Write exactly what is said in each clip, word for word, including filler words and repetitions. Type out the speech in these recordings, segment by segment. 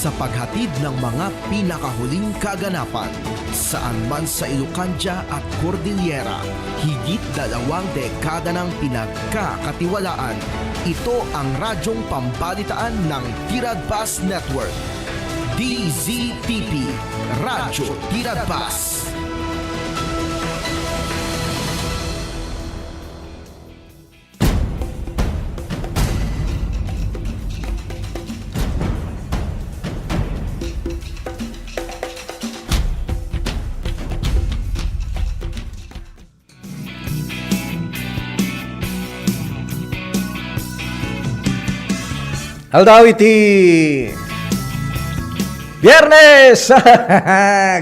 sa paghatid ng mga pinakahuling kaganapan. Saan man sa Ilocandia at Cordillera, higit dalawang dekada ng pinagkakatiwalaan. Ito ang radyong pambalitaan ng Tiradpas Network. D Z T P, Radyo Tiradpas. Aldaw iti Biyernes!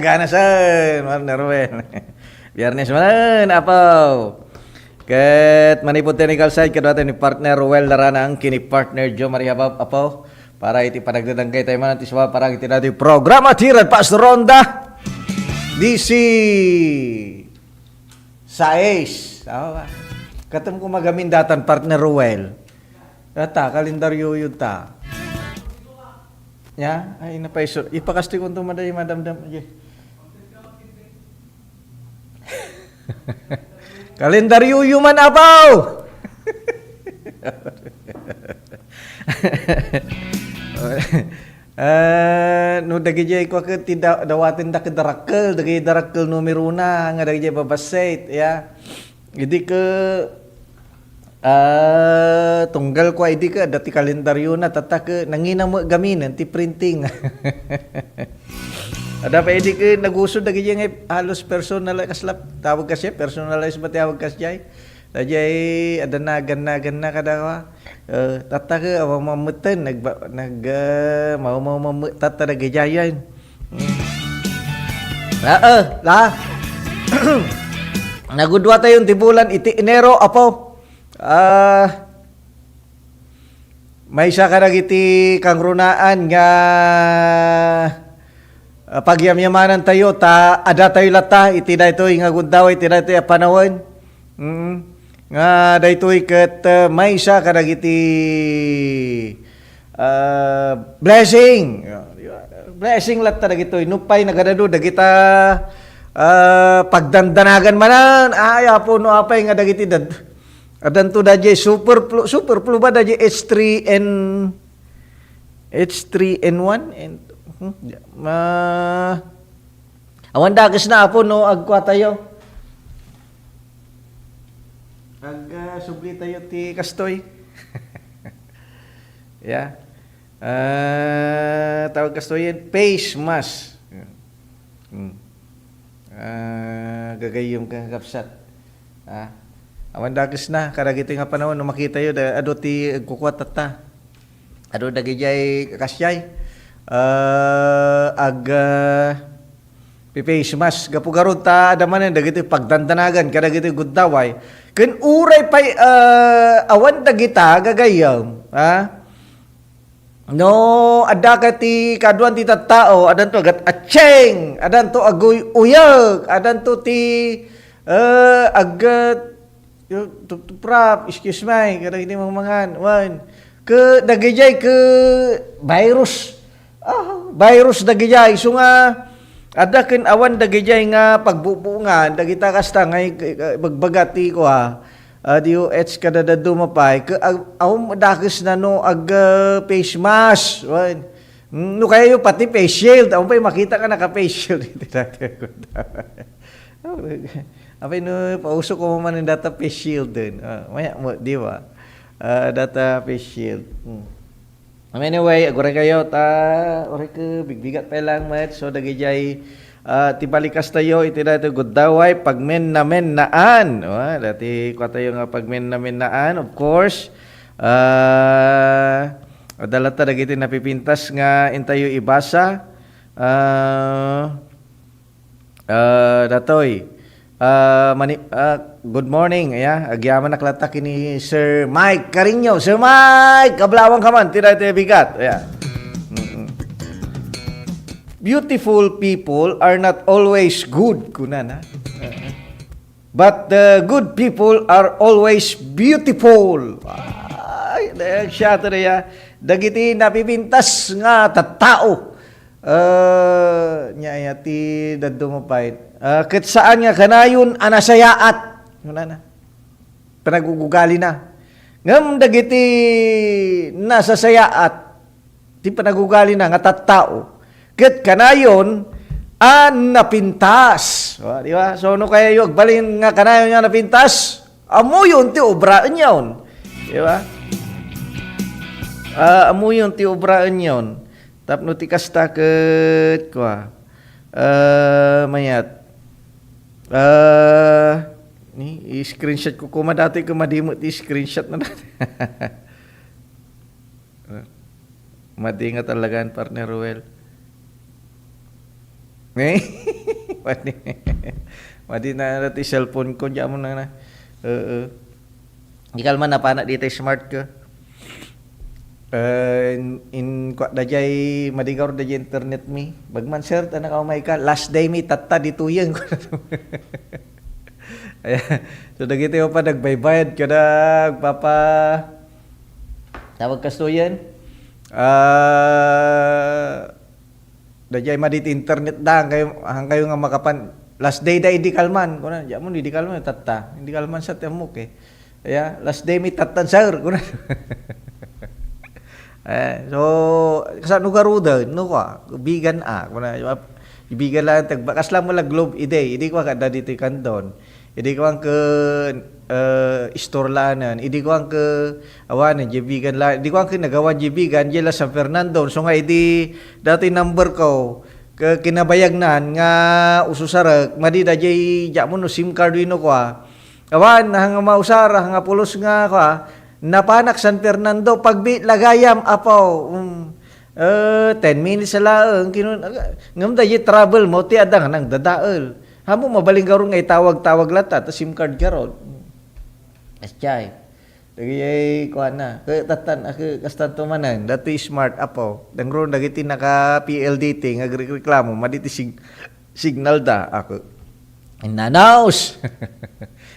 Ganasen, Partner Ruel. Biyernes manen, apo. Ket manipud ti kalsay, kaduatayo ni Partner Ruel Laranang, ken ni Partner Joe Maria Bab, apo. Para iti panagdadangkay tayo man, iti suba, para iti radio programa, Tiradpas Ronda. D C sais. Tama ba? Katem ko magamin datan, Partner Ruel. Ata, kalendaryo yun ta. Ya? Ay, napaiso. Ipakastoy ko ito, madam, madam, madam. Ay. Kalendaryo yun man, apo! Ah, no, dagijay kua ket ti da-, dawaten da ket darakkel, dagijay darakkel numero na, nga dagijay babassit, ya. Idi ke, ah, tunggal kua idi ke, adda ti kalendaryo na, tatta ke, nangina met gaminen ti printing. Adda pay idi ke, nagusod dagijay nga halos personal, kasla, tawag kasjay, personalize ba ti awag kasjay? Dayjay, adda nagan-nagan na kadawa. Eh, tatta ke, awan mameten, nagba-, nag-, eh, mawmaw mammet, tatta nagajayan. Hmm. Ah, eh, la. Nagudua tayo ti bulan iti Enero, apo. Ah, Maysa kadagiti kangrunaan nga, ah, pagyamyamanantayo ta adda tayo latta iti daytoy nga gundaway, iti daytoy a panawen. Mm. Nga daytoy ket, ah, maysa kadagiti, ah, blessing. Blessing latta dagitoy. Nupay nagadadu dagita, ah, pagdandanagan manen. Ay, apo, no apay nga dagiti dad-, Addanto dayjay super flu, super flu ba dayjay H three N, H three N one and, hmm, ma-, awan dakes na, apo, no agkua tayo. Ag, ah, subli tayo ti kastoy. Yeah. Ah, tawag kastoy yan, face mask. Hmm. Ah, gagayyem ka, kakabsat. Ah, awan dakes na, kadagiti nga panawen, no makitayo, da-, adu ti agkukua tatta. Adu dagijay kakasjay. Ah, ag, ah, pi-face mask. Gapu garud ta adda manen dagiti pagdandanagan kadagiti gundaway. Ken uray pay, ah, awan dagita gagayyem, ha? No, adda ka ti kaduan ti tattao, addanto agat acheng, addanto aguy-uyag, addanto ti, eh, agat, yo, tup-, tuprap, excuse me, kadagiti mangmangan, wen. Ke, dagijay ke virus. Ah, virus dagijay. So nga, adda ken awan dagijay nga pagbubuongan, dagita kasta nga i-, i-, bagbaga ti kua, ah, D O H kadadaduma pay, ke-, ag-, awan dakes na no ag, ah, face mask. Wen. Mm, no kayayo pati face shield, awan pay makita ka naka-face shield. Iti dati. Apay no, pauso ko man data face shield din. Ah, maya mo, di ba? Ah, data face shield. Hmm. Um, anyway, aguray kayo, ta, uray ko, bigbigat pay lang met. So, dagijay, ah, ti balikas tayo, iti daytoy gundaway, pagmennamennaan. O, dati kua tayo nga pagmennamennaan, of course. Ah, adda latta dagiti napipintas nga intayo ibasa. Ah, Ah, datoy. Ah, mani-, ah, good morning. Aya, agyamanak latta ken ni Sir Mike Carino. Sir Mike, kablawang ka man, ti daytoy bigat. Aya. Mm-mm. "Beautiful people are not always good," kunana. "But the good people are always beautiful." Ay, siya to, ya. Dagiti napipintas nga tattao. Eh, nya, aya ti dadduma pay. Eh, ket saan nga kanayon a nasayaat. Kunana. Panagugugalina. Ngem dagiti nasasayaat ti panagugalina nga tattao, ket kanayon a napintas. O, di ba? So, no kayayo agbalin nga kanayon nga napintas, ammoyon ti obraenyon. Di ba? Ah, ammoyon ti obraenyon. Tapno ti kasta ket, kua, ah, mayat. Ah, ni, i-screenshot ko koma dati, kung madi met ti screenshot na dati. Madi nga talaga, partner Ruel. Eh? Madi, madi na dati cellphone ko, diyan mo na na. Oo. Di kalman, napanak dita smart ko. Eh, in, in, kwa, dayjay, madi garo dayjay internet mi. Bagman, sir, ta nakaumay ka. Last day mi, tatta, ditoyen. Ayan. So, dagiti pa, nagbaybayad kada, agpapa, tawag kastoyen. Ah, dayjay madi ti internet da, hangkayo, hangkayo nga makapan, last day da idi kalman. Kuna, diyan mo, idi kalman, tatta. Idi kalman sa ti ammok, eh. Aya, last day mi tattan, sir, kuna. Eh, so, kasano garuden, no, kwa, bigan a, kuna, ibigan lang, tagba-, kasla mo la globe, ide, idi kwa, kada ditoy kandon. Idi kuan ket, eh, istorlanen. Idi kuan ket, awanen, diay bigan la, idi kuan ket nagawan diay bigan, diay la San Fernando. So nga idi dati number ko, ke-, kinabayagnan nga ususarek, madi dayjay, diak mo no SIM card wenno kua. Awan, hanga mausar, hanga pulos nga kua, napanak San Fernando, pagbiit la gayam, apo. Um, eh, ten minutes laeng, kinun-, ngem dayjay trouble mo, ti adda nga nangdadael. Haanmo mabalin garud nga itawag-tawag latta, ta SIM card garud. Kasdiay. Dagiti kuana, ke-, tattan, a, ke-, kastanto manen, dati smart, apo. Dangron dagiti naka-P L D T nga agreklamo, madi ti sig-, signal da, a, ke-, inanaus.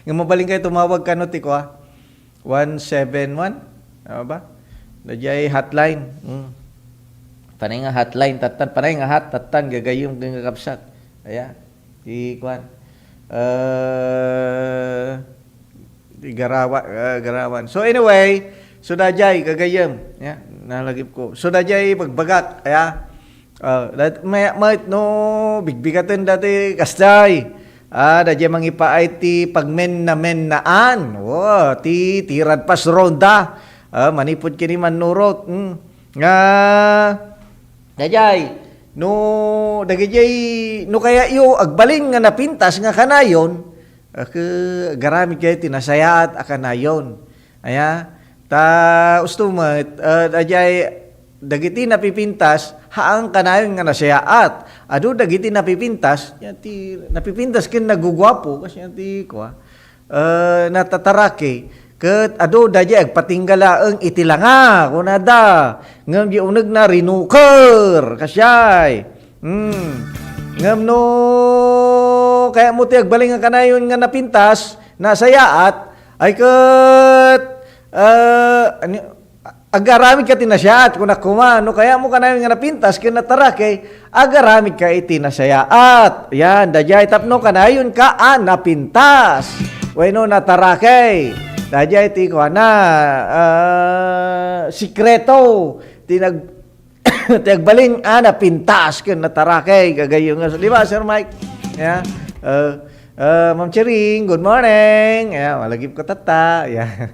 Nga mabalinkayo tumawag kano ti kua, one seven one, ano ba? Dayjay hotline. Mm. Panay nga hotline, tattan, panay nga hot, tattan, gagayyem, ken kakabsat. Aya, ti kuan. Eh, ti garawa-, eh, garawan. So anyway, so dayjay, gagayyem. Ya, nalagip ko. So dayjay, bagbagak, aya. Ah, dat-, may, may, no, bigbigaten dati, kasdiay. Ah, dayjay mangipaay ti pagmenna-mennaan. Wo, ti, ti radpas ronda. Ah, manipud ken ni Mannurot. Hmm. Nga, dayjay, no, dagijay, no kayatyo agbalin nga napintas nga kanayon, a, ke-, agaramidkayo ti nasayaat a kanayon. Aya, ta, usto met, a, dayjay, dagiti napipintas, haan kanayon nga nasayaat. Adu dagiti napipintas, yan ti, napipintas ken naguguapo, kas yan ti, kua, eh, natatarake, ket adu dayjay agpatingga laeng iti langa, kunada. Ngem di unegna rinuker, kasdiay. Hmm. Ngem no kayatmo ti agbalin nga kanayon nga napintas, nasayaat, ay ket, eh, ani, agaramidka ti nasayaat, kunak koma, no kayatmo kanayon nga napintas ken natarake, agaramidka iti nasayaat. Yan, dayjay tapno kanayonka a napintas wenno natarake. Dayjay ti kuana, ah, sikreto ti nag-, ti agbalin a napintas ken natarake, gagayyem nga. Di ba, Sir Mike? Yeah. Uh, uh, Ma'am Chering, good morning. Yeah, malagip ko tatta. Yeah.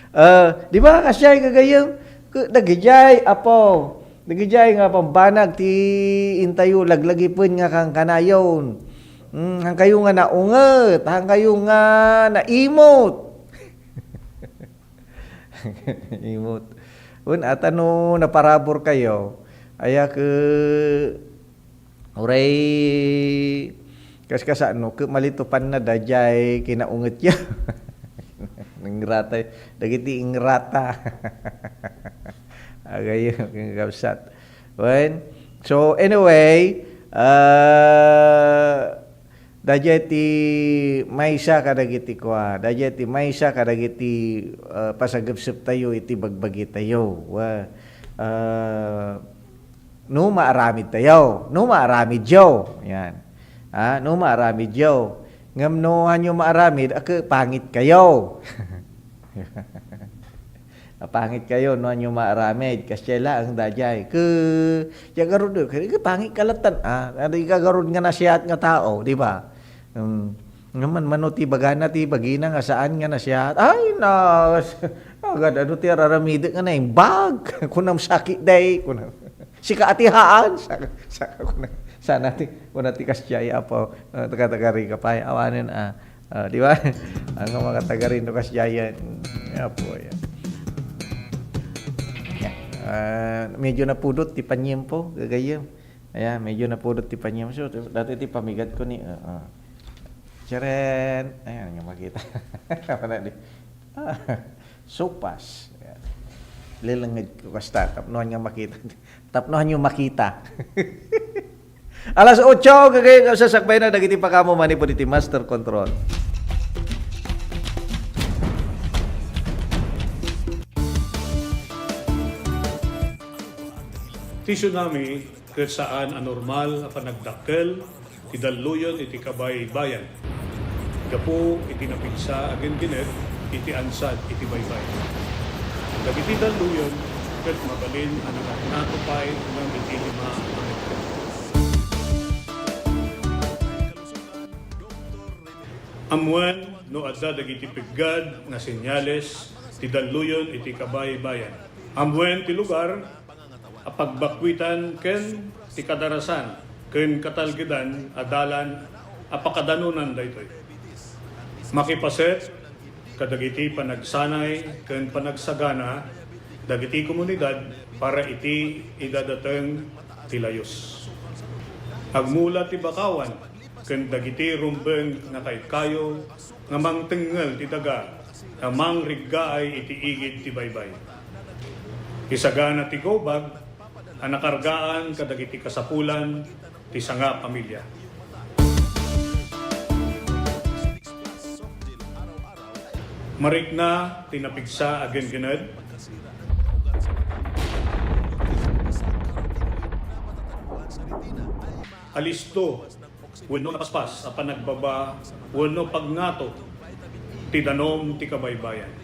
Uh, di ba, kasdiay, gagayyem? Ku-, dagijay, apo. Dagijay nga pambanag ti intayo laglagipen nga kankanayon. Hmm, hankayo nga naunget, hankayo nga naimot. Imot. Wen, ata no naparaburkayo, aya ket, uray, kas-, kasano ket malitupanna dayjay kinaungetyo. Ingrata, dagiti ingrata. Agayo, ken kabsat. Wen, so anyway, ah, dayjay ti maysa kadagiti kua, dayjay ti maysa kadagiti, ah, pasagepseptayo iti bagbagitayo. Wa-, ah, No maaramidtayo, no maaramidyo. Yan. Ah, no maaramidyo. Ngem no hanyo maaramid, ket pangitkayo. Pangitkayo no hanyo maaramid. Kasdiay laeng daydiay. Ket, diay garud, ket pangit ka lattan. Ah, adi ka garud nga nasiat nga tao, di ba? Hmm. Ngem mano ti ibagana ti ibagina nga saan nga nasiat? Ay, nas-, agad-adu ti ar-aramidek nga naimbag. Kunam sakit day, kunam. Sika ati haan, saka, saka kunam. Sana ti, kuna ti kasdiay, Apo, ah, taga-, taga-Riga pay, awanen, ah, ah, di ba? Ang mga taga-Riga kasdiay, Apo, yan. Yan. Ah, medyo napudot ti panyempo, gagayem. Ayan, medyo napudot ti panyempo. So, dati ti pamigat ko ni, ah, ah. Tiaren! Ayan, nga makita. Wala di. Ah, sopas. Ayan. Lilenged ko kasta, tapno nga makita. Tapno nga makita. Alas otso, gagay, sasakbay na, dagiti pakaammo manipud iti master control. Ti tsunami ket saan a normal a panagdakkel ti dalluyon iti kabaybayan gapu iti napigsa a genggenet iti ansad iti baybay. Dagiti dalluyon ket mabalin a nangatngato pay ngem iti lima a metro. Ammoen no adda dagiti peggad nga senyales ti dalluyon iti kabaybayan. Ammoen ti lugar a pagbakkuitan ken ti kadarasan ken katalgedan a dalan a pakadanunan daytoy. Makipaset kadagiti panagsanay ken panagsagana dagiti komunidad para iti idadateng ti layus. Agmula ti bakawan ken dagiti rumbeng nga kaykayo nga mangtengngel ti daga nga mangriggaay iti igid ti baybay. Isagana ti go bag a nakargaan kadagiti kasapulan ti sanga a pamilia. Marikna ti napigsa a genggened. Alisto wenno napaspas a panagbaba wenno pagngato ti danum ti kabaybayan.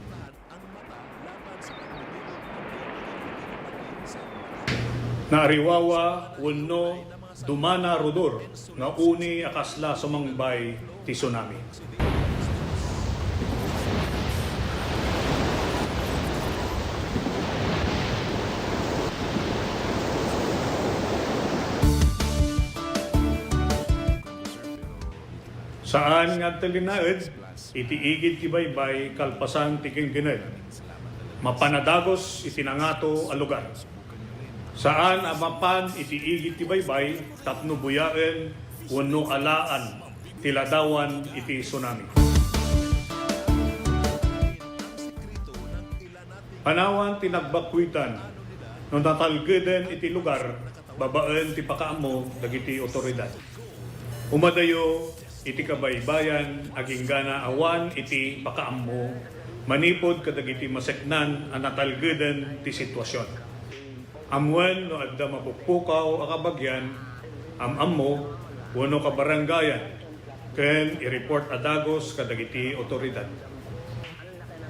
Naariwawa wenno dumana rudor nga uni a kasla sumangbay ti tsunami. Saan nga agtalinaed iti igid ti baybay kalpasan ti genggened. Mapan a dagus iti nangato a lugar. Saan a mapan iti igid ti baybay tapno buyaen wenno alaan ti ladawan iti tsunami. Panawan ti nagbakkuitan no natalgeden iti lugar babaen ti pakaammo dagiti otoridad. Umadayo iti kabaybayan agingga awan iti pakaammo manipud kadagiti maseknan a natalgeden ti situasion. Ammoen no adda mapukpukaw a kabagian, am-ammo, wenno kabarangayan, ken i-report a dagus kadagiti otoridad.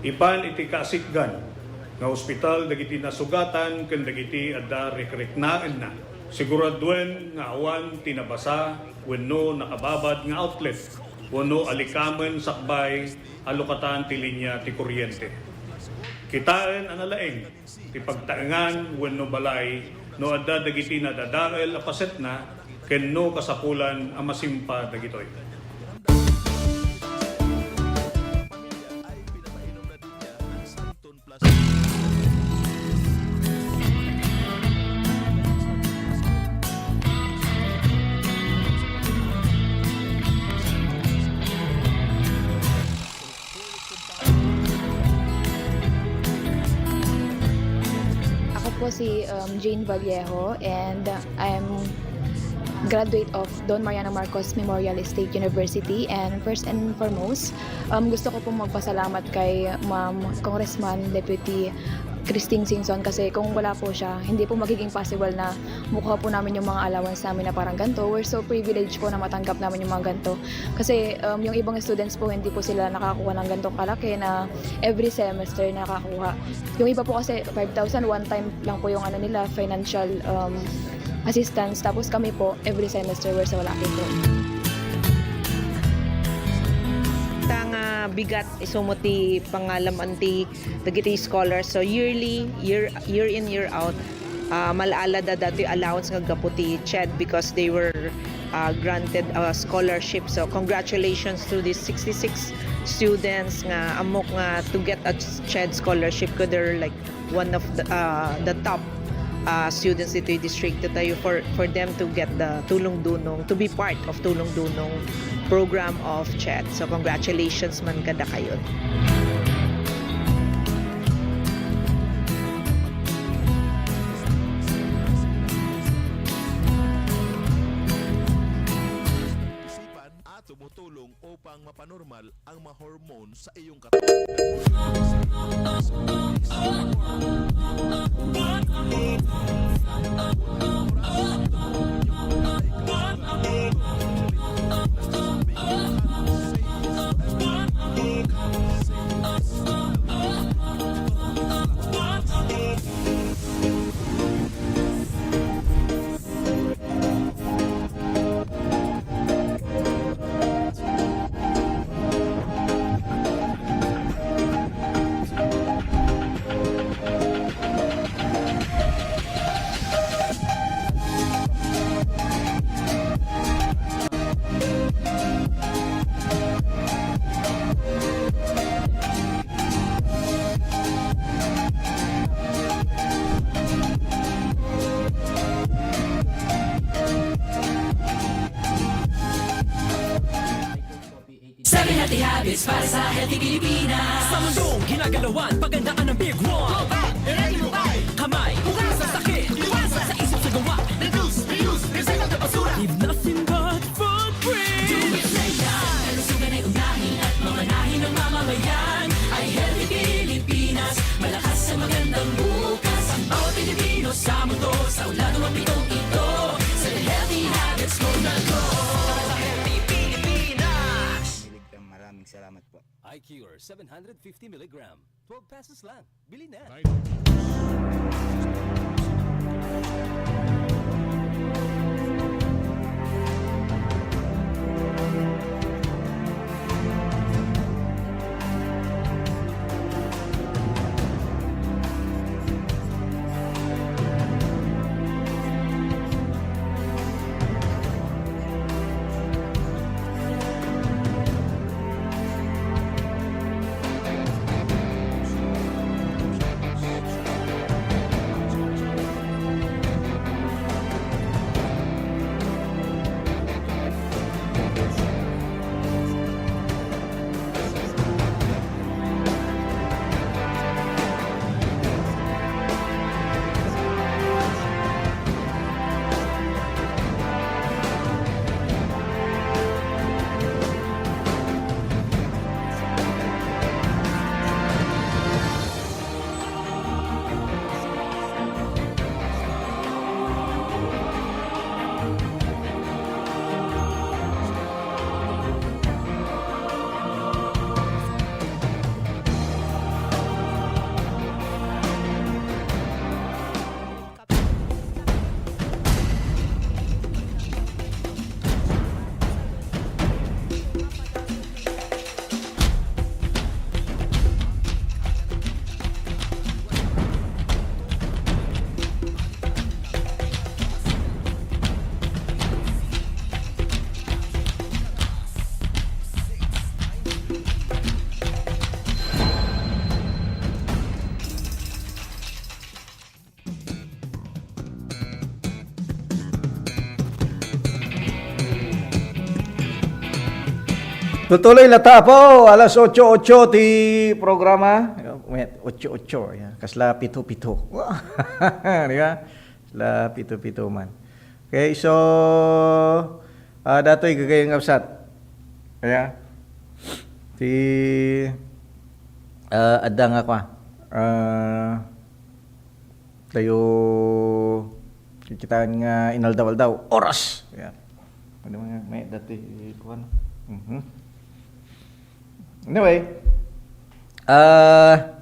Ipan iti kasikgan nga ospital dagiti nasugatan ken dagiti adda rikriknaenna. Siguraduen nga awan ti nabasa wenno nakababad nga outlet wenno alikamen sakbay a lukatan ti linia ti kuryente. Kitaen a nalaing ti pagtaengan wenno balay no adda dagiti nadadael a pasetna ken no kasapulan a masimpa dagitoy. Ako po si, um, Jane Vallejo, and, uh, I'm graduate of Don Mariano Marcos Memorial State University. And first and foremost, um, gusto ko pong magpasalamat kay Ma'am Congressman Deputy Christine Singson, kasi kung wala po siya, hindi po magiging possible na makuha po namin yung mga allowance namin na parang ganito. We're so privileged po na matanggap namin yung mga ganito. Kasi, um, yung ibang students po, hindi po sila nakakuha ng ganitong kalaki na every semester nakakuha. Yung iba po kasi, five thousand, one time lang po yung ano nila, financial, um, assistance. Tapos kami po, every semester, we're so lucky po. Ta nga bigat, isu met ti pangalam-an ti dagiti scholars. So, yearly, year, year in, year out, ah, mal-ala da datoy allowance nga gapu ti CHED because they were, ah, granted a scholarship. So, congratulations to these sixty-six students nga ammok nga to get a CHED scholarship, 'cause they're, like, one of the, ah, the top, ah, students ditoy distrito tayo for, for them to get the Tulong Dunong, to be part of Tulong Dunong program of CHED. So, congratulations man kadakayo. Isipan a tumutulong upang mapanormal ang mga hormone sa iyong katawan. Seven Healthy Habits para sa Healthy Pilipinas. Sa mundong ginagalawan, pagandaan ang Big One. Kamay, hugas ang sakit, iwasan sa isip sa gawa. Reduce, reuse, recycle the basura. Leave nothing but footprints. Do it na yan. Kalusugan ay unahin at mamanahin ng mamamayan. Ay Healthy Pilipinas. Malakas ang magandang bukas. Ang bawat Pilipino sa mundo. Sa ulado ang pitong ito. Sa Healthy Habits ko na go. Sa Healthy Pilipinas. Maraming salamat po. Eye Cure seven hundred fifty milligram. Twelve pesos lang. Bili na! Tutuloy latta, apo, alas otso otso ti programa. Wait, otso otso, ya. Kasla pito pito. Di ba? Kasla pito pito man. Okay, so, ah, datoy gagayyem nga kabsat. Kaya, ti, ah, adda nga kwa. Ah, Tayo, kikitaan nga inaldaw-aldaw. Oras! Yan. Ano nga, may dati, kuwan. Mhm. Anyway, ah,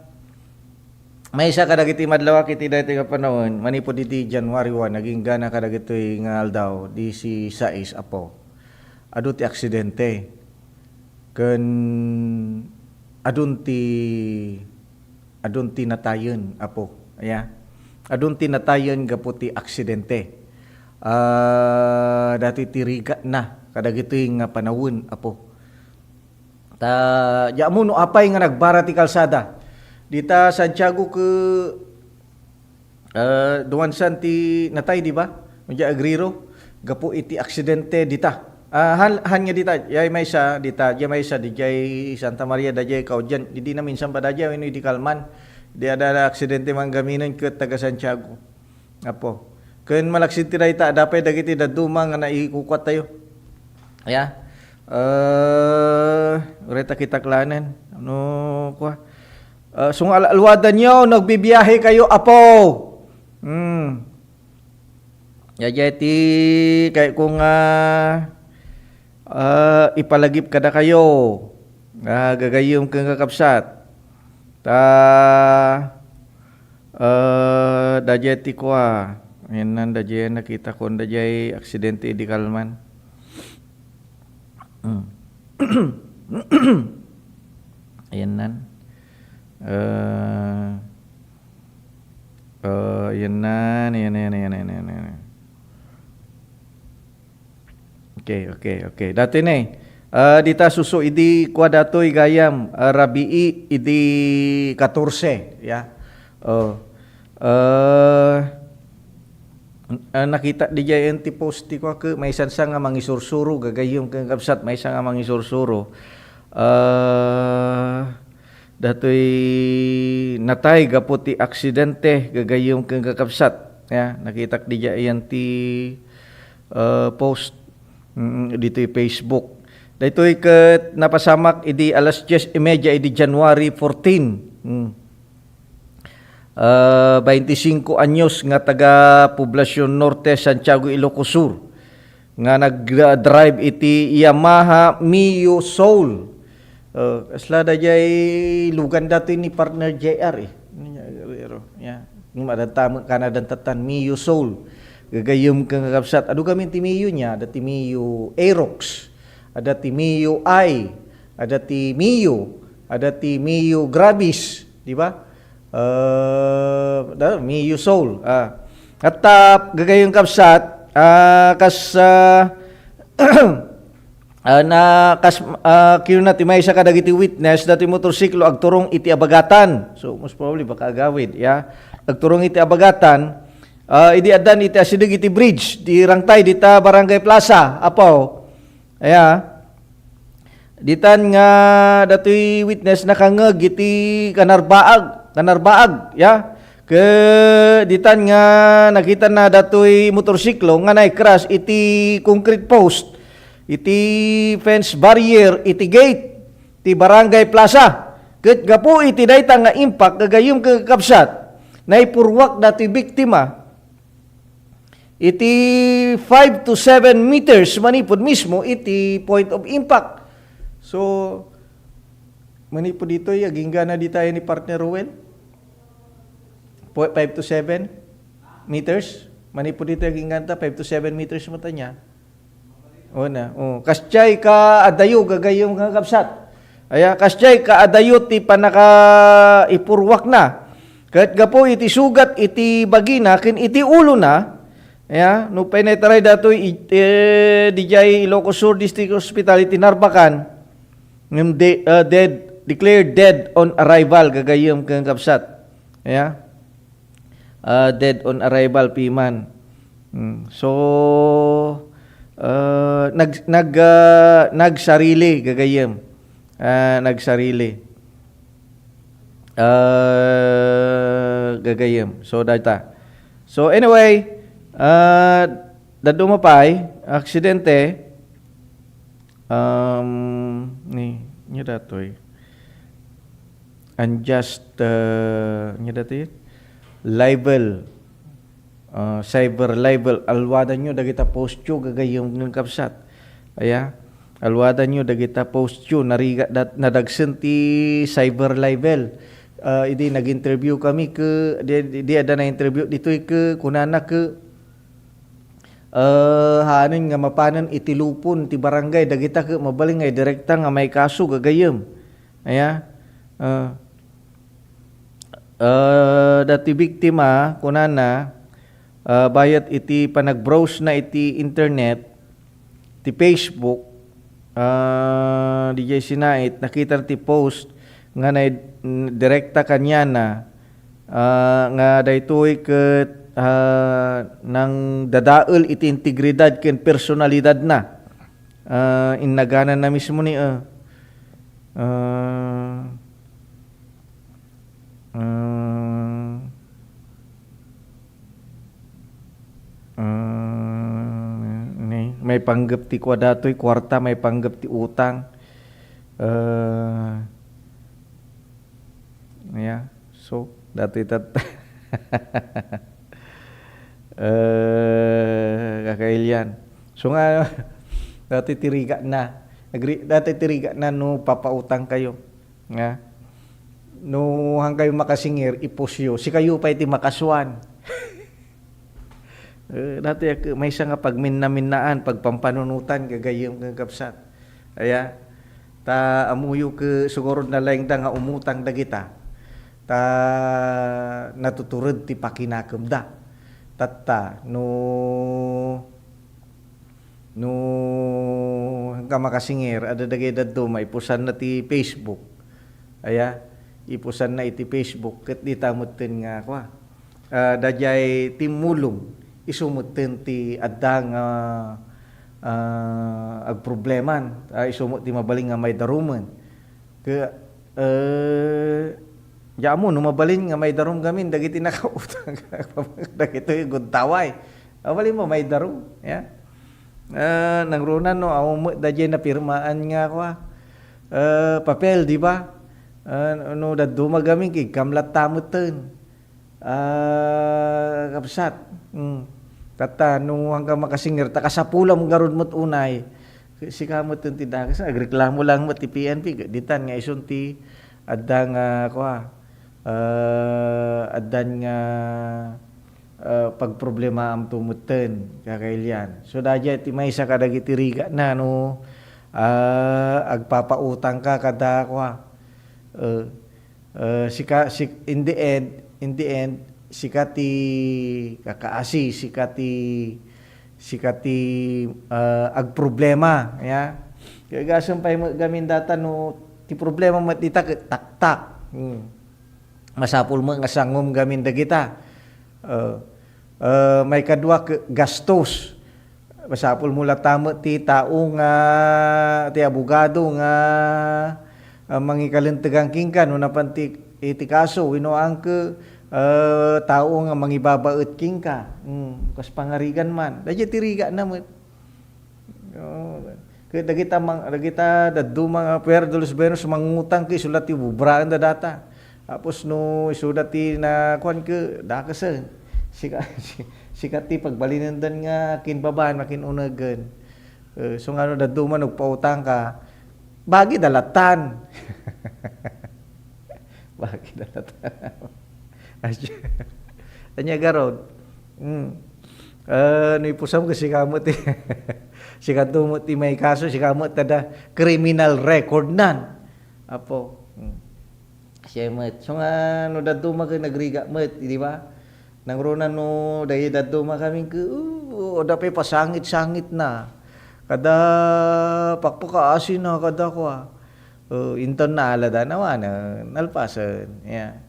maysa kadagiti madlawak iti daytoy nga panawen, manipud iti January one, naging gana kadagitoy nga aldaw, disi-sais, Apo. Adu ti aksidente. Ken adun ti, adun ti natayen, Apo. Aya. Adun ti natayen gapu ti aksidente. Ah, datoy ti rigatna kadagitoy nga panawen, Apo. Ta, di ammo no apay nga nagbara ti kalsada. Dita Santiago ke, ah, duansan ti natay, di ba? Diay Agrero, gapu iti aksidente dita. Ah, han, han nga dita, diay maysa, dita, diay maysa, diay Santa Maria, diay Caudian, idi naminsan ba diay, wenno idi kalman. Di ada aksidente manggaminen ket taga Santiago. Apo. Ken malaksid ti dayta, adda pay dagiti dadduma nga naikukuattayo. Aya. Eh, uray ta kitaklanen. Ano, kua? Eh, sungala-, alwadanyo, nagbibiyahe kayo, Apo. Hmm. Daydiay ti kayatko nga, ah, ipalagip kadakayo. Ah, gagayyem ken kakabsat. Ta, ah, daydiay ti kua. Ayannan, daydiay nakitakon, daydiay aksidente idi kalman. Mm. Ayannan. Ah, ah, ayannan, ayan, ayan, ayan, ayan, ayan. Okay, okay, okay. Datoy ne. Ah, dita suso idi kua datoy gayam, ah, rabii idi katorse, ya. Oh. Ah, ah, nakita diay ti post ti kua ke, maysa nga mangisursuro, gagayyem ken kabsat, maysa nga mangisursuro. Ah, datoy natay gapu ti aksidente, gagayyem ken kakabsat. Ya, nakitak diay ti, ah, post, mm, ditoy Facebook. Daytoy ket napasamak idi alas dies y media idi January fourteen. Mm. Ah, baintisingko anyos nga taga Poblacion Norte, Santiago, Ilocos Sur, nga nag-drive iti Yamaha Mio Soul. Ah, kasla daydiay lugan datoy ni partner J R, eh. Ano niya, pero, ya. Yung madadta-, kanadantattan, Mio Soul. Gagayyem ken kakabsat. Adu gamin ti Mio niya, adda ti Mio Aerox, adda ti Mio I, adda ti Mio, adda ti Mio Gravis, di ba? Eh, da, Mio Soul. Ah. At, ah, gagayyem kabsat, ah, kas, ah, ah, na, kas, ah, kinuna ti maysa kadagiti witness, dati motorsiklo agturong iti abagatan. So, most probably, baka agawid, ya. Agturong iti abagatan, ah, idi addan iti asideg iti bridge, di rangtay, dita Barangay Plaza, Apaw. Aya. Ditan nga datoy witness nakangngeg iti kanarbaag, kanarbaag, ya. Ke ditan nga nakitana datoy motorsiklo nga naikras iti concrete post, iti fence barrier, iti gate ti Barangay Plaza. Ket gapu iti dayta nga impact, gagayyem ken kakabsat, naipurruak datoy biktima iti five to seven meters manipud mismo iti point of impact. So, manipud ditoy, agingga na dita ni Partner Ruel. Po-, five to seven meters. Manipud ditoy, agingga na ta, five to seven meters met ania. Una, oh, kasdiay ka adayo, gagayyem nga kabsat. Aya, kasdiay ka adayo ti pannakaipurruakna. Ket gapu iti sugat iti bagina ken iti ulona, aya, no pay naitaray datoy it-, eh, didiay Ilocos Sur District Hospital iti Narbacan, ngem de-, ah, dead, declared dead on arrival, gagayyem ken kabsat. Aya. Ah, dead on arrival, piman. Mm. So, ah, nag-, nag-, ah, nagsarili, gagayyem. Ah, nagsarili. Ah, gagayyem. So, dayta. So, anyway, ah, dadduma pay, aksidente, um, ni, nia datoy. Unjust, uh, ania datoy? Libel. ah, cyber libel. Alwadanyo dagita post yo, gagayyem ken kabsat. Aya, alwadanyo dagita post yo. Narigat dat-, nadagsen ti cyber libel. Ah, idi nag-interview kami ke, di, di, di adda na-interview ditoy ke, kunana ke, eh, hanen nga mapanen iti lupon ti barangay, dagita ke mabalin nga idirekta nga maikaso, gagayyem. Aya, eh, eh, dati biktima, kunana, eh, bayat iti panag-browse na iti internet, ti Facebook, ah, didiay sinait, nakita ti post nga nay-, direkta kaniana, ah, nga daytoy ket, ah, nangdadael iti integridad ken personalidadna. Ah, innagananna mismo ni, ah, ah, ah, ah, ni, maipanggep ti kua datoy, kuarta, maipanggep ti utang. Ah, yeah. So, datoy tat-, eh, kakailian. So nga, datoy ti rigatna. Nagri-, datoy ti rigatna no papautang kayo. Nga, no han kayo makasingir, ipusyo. Sikayo pay ti makasuan. Eh, dati ak-, maysa nga pagminna-minnaan, pagpampanunutan, gagayyem ken kabsat. Aya, ta ammoyo ke, siguro nalaingda nga umutang dagita. Ta natutured ti pakinakemda. Tatta, no, no hanka makasingir, adda dagiti dadduma, ipusanna ti Facebook. Aya, ipusanna iti Facebook, ket dita metten nga, kua, ah, daydiay timmulong, isu metten ti adda nga, ah, agprobleman, ah, isu met ti mabalin nga maidarumen. Ke-, eh, di ammo no mabalin nga maidarum gamin dagiti nakautang, dagiti gundaway. Mabalin mo maidarum, ya. Eh, nangruna no, awan met daydiay napirmaan nga, kua, eh, papel, di ba? Eh, no dadduma gamin, kigkam latta metten. Ah, kabsat, mm. Tatta, no hanka makasingir, ta kasapulam ngarud met unay. Sika met ti dakes, agreklamo lang met ti P N P, ditan nga isun ti adda nga, kua, eh, addan nga, eh, pagproblemaam to metten, kakailian. So, daydiay ti maysa kadagiti rigatna, no, ah, agpapautangka kada, kua, eh, Eh, sika, sik-, in the end, in the end, sika ti kakaasi, sika ti, sika ti, eh, agproblema, ya. Kaya gasem pay met gamin data no, ti problema met dita ket taktak. Hmm. Masapul met nga sangom gamin dagita. Eh, eh, maikadua, ke-, gastos. Masapul mo latta met ti tao nga, ti abogado nga, ah, mangikalentegan kenka no napan ti, iti kaso, wenno anke, eh, tao nga mangibabaet kenka. Hmm, kas pangarigan man. Daydiay ti rigatna met. Oo. Ket dagita mang-, dagita dadduma nga Puer de los Buenos mangutang ket isu la ti bubraen da data. Tapos no isuda ti na kuan ket dakesen. Sika, si-, sika ti pagbalinendan nga kinbabaen, makin-unegen. Eh, so nga no dadduma no pautangka, bagi da lattan. Bagi da lattan. Ania garud? Hmm. Eh, no ipusam ket sika met ti, sika met ti maikaso, sika met ti adda criminal record nan. Apo. Hmm. Siya met. So nga, no dadduma ket nagrigat met, di ba? Nangruna no, daydiay dadduma kami ket, uh, adda pay pasangit-sangitna. Kada pakpakaasina, kada kua. Oh, inton naalada, nawanen, nalpasen, ya.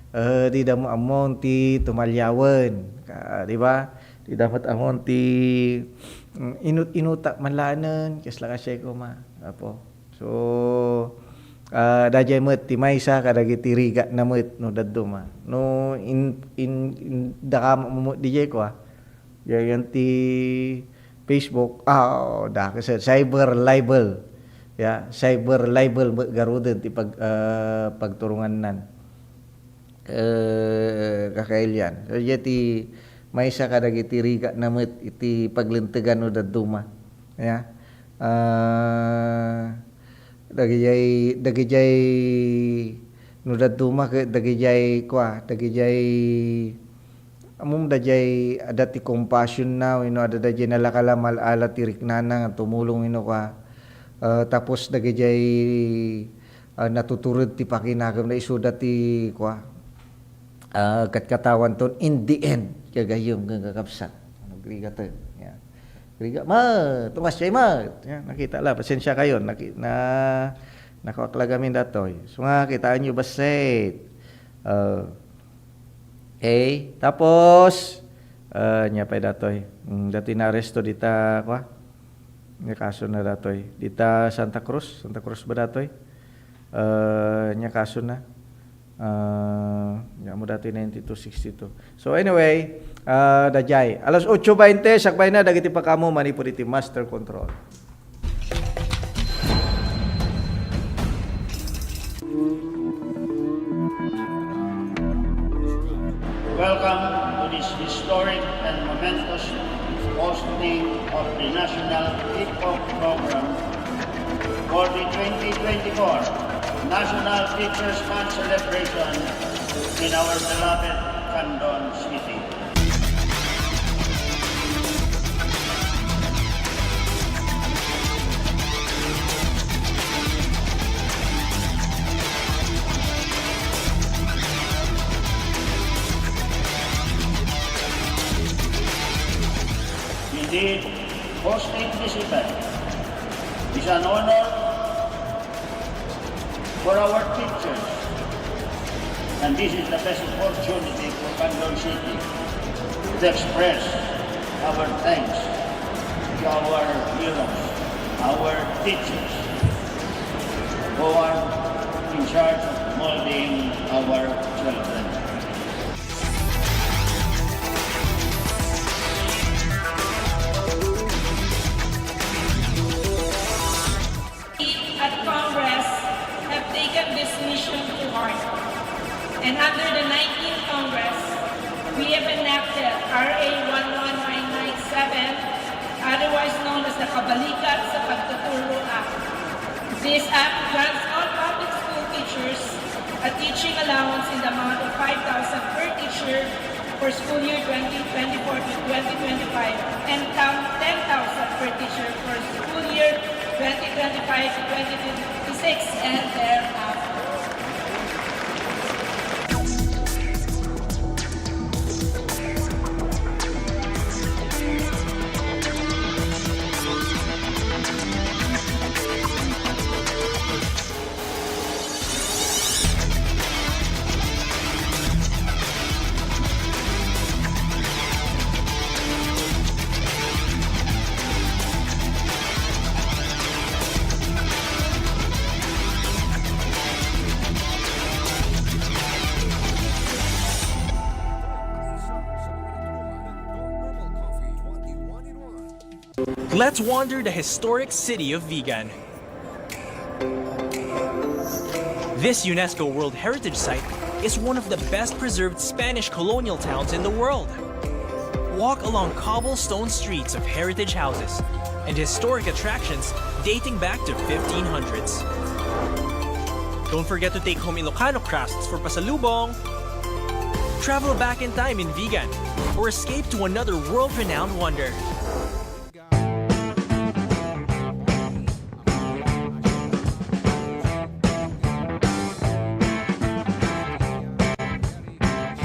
Eh, dida met ammon ti tumaliawen, ka-, di ba? Dida met ammon ti, mm, inut-inutak man laeng, kasla kasiay koma, apo. So, ah, daydiay met ti maysa kadagiti rigatna met no dadduma. No in, in, in, dakamu met daydiay kua, Yan ti Facebook. Ah, oo, dakes. Cyber libel. Ya, cyber libel met garuden ti pag-, ah, pagturungannan. Eh, kakailian. So, diay ti Maysa kadagiti rigana met iti paglintegan no dadduma. Ya. Ah, dagijay, dagijay no dadduma ket dagijay kua, dagijay ammom dayjay adda ti compassion na wenno adda dayjay nalakala mal-ala ti riknana nga tumulong wenno kua. Ah, tapos dagijay, ah, natutured ti pakinakemna isuda ti kua. Ah, katkatawanton in the end, gagayyem ken kakabsat. Agrigaten. Yan. Agriga, ma, tumas jay ma. Yan, nakita la, pasensya kayo. Naki-, na, nakuak la gamin datoy. So nga, kitaan nyo, basit. Ah, okay. Tapos, ah, nia pay datoy. Mm, datoy naaresto dita, kwa? Nia kaso na datoy. Dita Santa Cruz, Santa Cruz ba datoy? Ah, nia kaso na. Ah, nia mo datoy ninety-two sixty-two. So anyway, ah, dayjay. Alas otso bainte, sakbay na dagiti pakaammo manipud iti master control. Welcome to this historic and momentous hosting of the National Kickoff Program for the twenty twenty-four National Teachers' Month celebration in our beloved Candon City. Indeed, hosting this event is an honor for our teachers. And this is the best opportunity for Candon City to express our thanks to our heroes, our teachers, who are in charge of molding our children. At Congress have taken this mission to heart. And under the nineteenth Congress, we have enacted R A one one nine nine seven, otherwise known as the Kabalikat sa Pagtuturo Act. This act grants all public school teachers a teaching allowance in the amount of five thousand per teacher for school year twenty twenty-four to twenty twenty-five and ten thousand per teacher for school year twenty twenty-five to twenty twenty-six and thereafter. Let's wander the historic city of Vigan. This UNESCO World Heritage Site is one of the best preserved Spanish colonial towns in the world. Walk along cobblestone streets of heritage houses and historic attractions dating back to fifteen hundreds. Don't forget to take home Ilocano crafts for pasalubong. Travel back in time in Vigan or escape to another world-renowned wonder.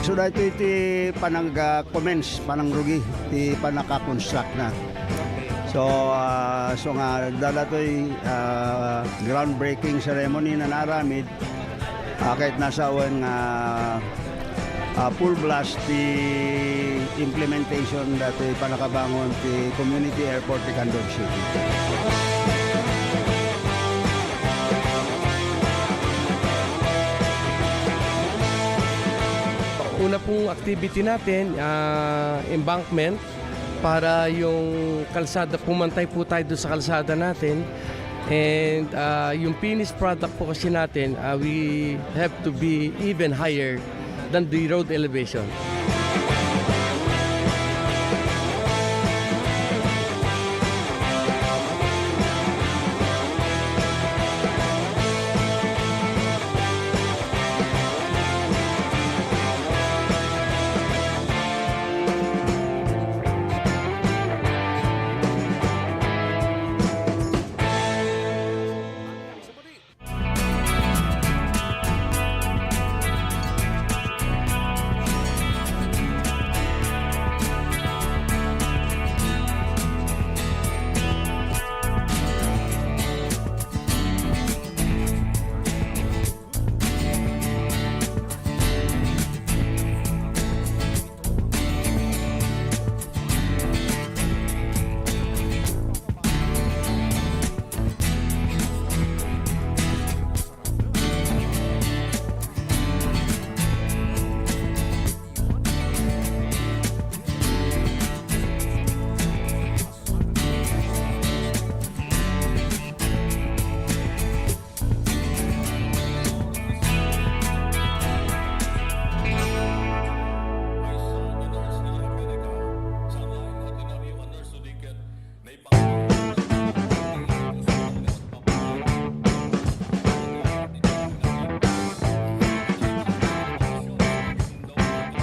So, daytoy ti panag-, ah, commence, panangrugi ti pannaka-construct na. So, ah, so nga, daytoy, ah, groundbreaking ceremony nga naaramid, ah, ket nasawen nga, ah, full blast ti implementation daytoy pannakabangon ti community airport ti Candon City. Una pong activity natin, ah, embankment para yung kalsada, pumantay po tayo doon sa kalsada natin. And, ah, yung finished product po kasi natin, ah, we have to be even higher than the road elevation.